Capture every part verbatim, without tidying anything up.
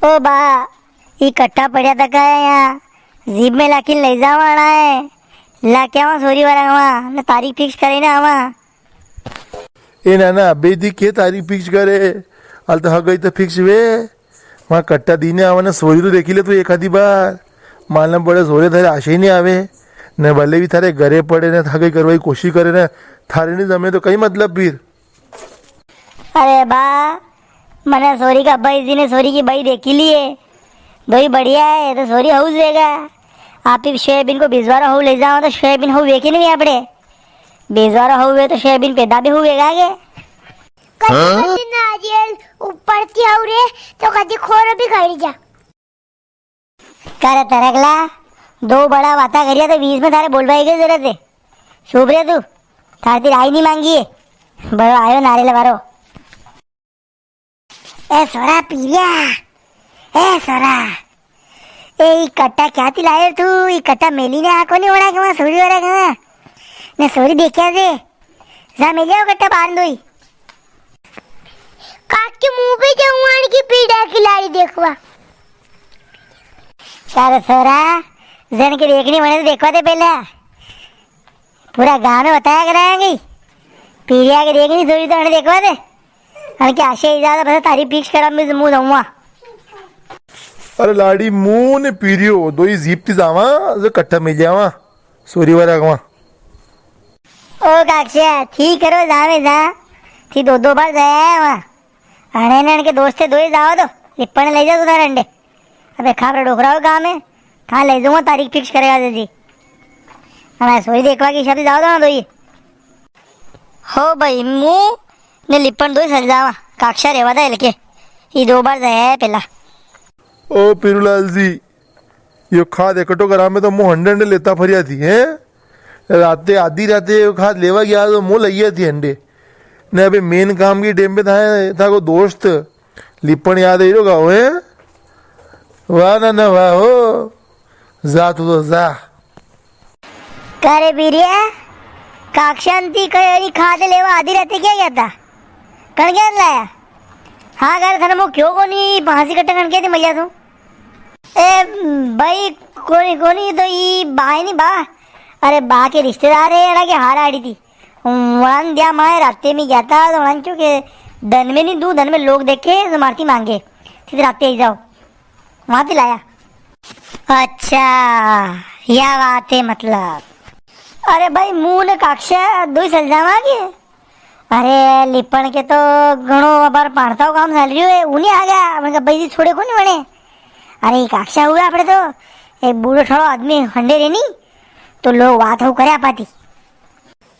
ओ बा, ई कट्टा पड़्या तका है यहाँ, जीप में लाखी ले जावाना है, लाखी आवा सोरी वाला आवा, ने तारीख फिक्स करे ना आवा। ए नाना, अबे दी के तारीख फिक्स करे? हाल तो हगई तो फिक्स वे। वहाँ कट्टा दीने आवा ने सोरी तो देखी ले तू एक आधी बार। मालूम पड़े सोरे थारे आशे ही नहीं आवे। ने भले भी थारे घरे पड़े ने हगई करवाई कोशिश करे ने थारे नहीं जमे तो कई मतलब फिर। अरे बा, मने सोरी का भाई जी ने सोरी की बाई देखी लिए। दोई बढ़िया है, तो सोरी हाउस वेगा। आप ही सोयाबीन को बिजवारो हाउ ले जाओ, तो सोयाबीन हाउ वेखे नहीं आपड़े। बिजवारो हाउ वे, तो सोयाबीन पैदा भी हाउ वेगा आगे। कदी, हाँ? कदी नारियल ऊपर थी हाउ रे, तो कदी खोरो भी खड़ी जा। करे तरकला, दो बड़ा बाता करिया तो बीच में थारे बोलवाई की जरूरत है। चुप रे तू, थारे ती राय नहीं मांगी है। बड़ो आयो नारियल वारो। ए सोरा पीरिया, ए सोरा, ए ई कट्टा क्या ती लायो तू? ई कट्टा मेली ने आ कोनी ओड़ा के वहाँ सोरी वाला के वहाँ। ने सोरी देखा से, जा मेली आओ कट्टा बाहर दोई। काकी, मूं भी जाऊं आन की पीरिया की लाड़ी देखवा। सारे सोरा, जण के देखनी मने तो देखवा दे पहले। पूरा गांव में बताया कराएंगे। पीरिया के देखनी सोरी तो अने देखवा दे। अने के आशे इजाजत बस तारीख फिक्स करा, मैं मूं जाऊंगा। अरे लाड़ी, मूं ने पीरियो दोई जीप ती जावा, जो कट्टा मिल जावा। सोरी वाला अगवा। ओ काक्षा, ठीक करो, जावे जा। थी दो दो बार जाया है वहाँ। अणे ने अणके दोस्त थे दोई जाओ तो, लिपण ले जाओ उधर अंडे। अबे खापरा डोकरा हो गाँव में, कहाँ ले जाऊंगा तारीख फिक्स करेगा जी। हमारे सोरी देखवा की हिसाब से जाओ तो ना दोई। हो भाई, मूं ने लिपण दोई चल जावा, काक्षा रेवा दा इलके। ई दो बार जाया है पहला। ओ पीरूलाल जी, यो खाद एकटो करा में तो मूं हंडे हंडे लेता फरिया थी, हैं? राते, आधी राते यो खाद लेवा गया तो मूं लइया थी हंडे। ने अबे मेन काम की टेम पे था, था को दोस्त लिपण याद आई रो गाओ, हैं? वाह ना ना वाह हो, जा तू तो जा। का रे पीरिया, काक्षा ती कई खाद लेवा आधी राते क्या गया था? कण क्या लाया? हाँ, का रे, थने मूं क्यों कोनी, पांसी कट्टा कण के थी मलिया तू? ए, भाई, कोनी, कोनी, तो ई बा है नी बा। अरे, बा के रिश्तेदार है, एड़ा के हार आड़ी थी। वणान दिया माए राते में गया था, तो वणान क्यों के दन में नी दूं, दन में लोग देखे, तो मारती मांगे। सीधे राते ही जाओ। वहां ती लाया। अच्छा, या बात है मतलब। अरे भाई, मूं ने काक्षा दोई चल जावा के? अरे, लिपण के तो घणो अबार पाणताओ काम चाल रियो है, ऊ नी आ गया। मैंने कहा, भाई जी छोड़े कोनी वणे। अरे, काक्षा हुआ आपणे तो, एक बूढ़ो ठाड़ो आदमी हंडे रे नी, तो लोग बात हो करे आपाती।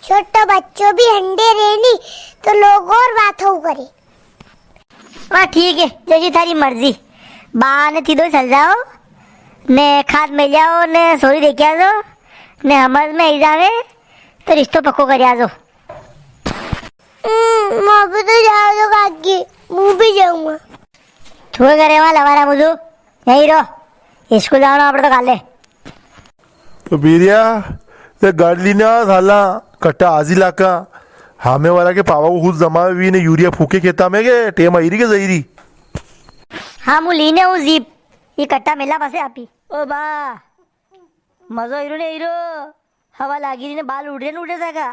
छोटो बच्चो भी हंडे रे नी, तो लोग और बात हो करे। हाँ, ठीक है, जैसी थारी मर्जी। बा ने थी दोई चल जाओ, ने खाद में जाओ, ने सोरी देखा जाओ, ने हमज में आई जावे, तो रिश्तो पक्को कर आ जाओ। हम्म, मैं भी तो जाओ तो काकी, मूं भी जाऊंगा। तू करे वहां लवारा मुझू, यही रो, स्कूल जाओ ना, आपणे तो काले। तो बीरिया, ते गाड़ी लीने आ साला, कट्टा आज ही लाका। हामे वाला के पावा को खुद जमा भी ने यूरिया फूके खेता में के, टेम आई री के जई री? हाँ, मूं लीने हूँ जीप, ये कट्टा मेला पासे आपी। ओ बा, मजो हीरो ने हीरो, हवा लागी री ने बाल उड़ रे ने उड़ रे जागा।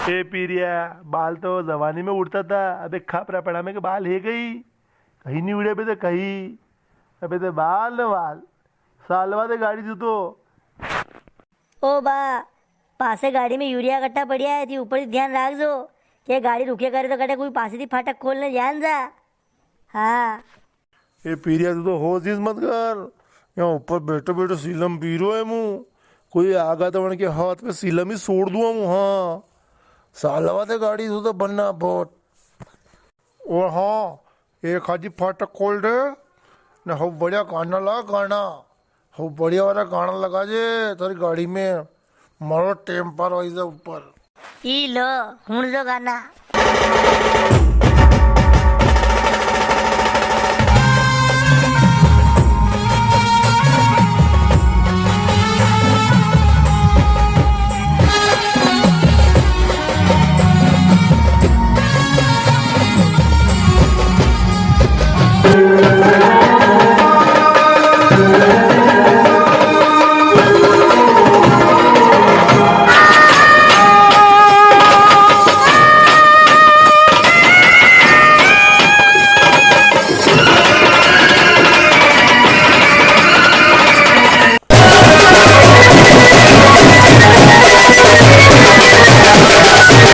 ए पीरिया, बाल तो जवानी में उड़ता था, अबे खापरा पड़ा में के बाल है कई? कहीं नी उड़े अबे तो कहीं। अबे तो बाल न बाल। सालवा दे गाड़ी तू तो। ओ बा, पासे गाड़ी में यूरिया कट्टा पड़िया है, थी ऊपर ध्यान राख जो। के गाड़ी रुके करे तो कटे कोई पासे थी फाटक खोलने ध्यान जा। हाँ। ए पीरिया, तू तो होशिश मत कर। यहाँ ऊपर बैठो बैठो सीलम पी रो है मूं। कोई आगा तो उनके हाथ पे सीलम ही छोड़ दूंगा मूं, हाँ। सालवा दे गाड़ी तू तो बनना बहुत। और हाँ, एक आधी फाटक खोल दे, ने हो बढ़िया गाना ला, गाना। हो बढ़िया वाला गाना लगा जे थारी गाड़ी में, मारो टेम पार हो जा ऊपर। ई लो, हुण जो गाना।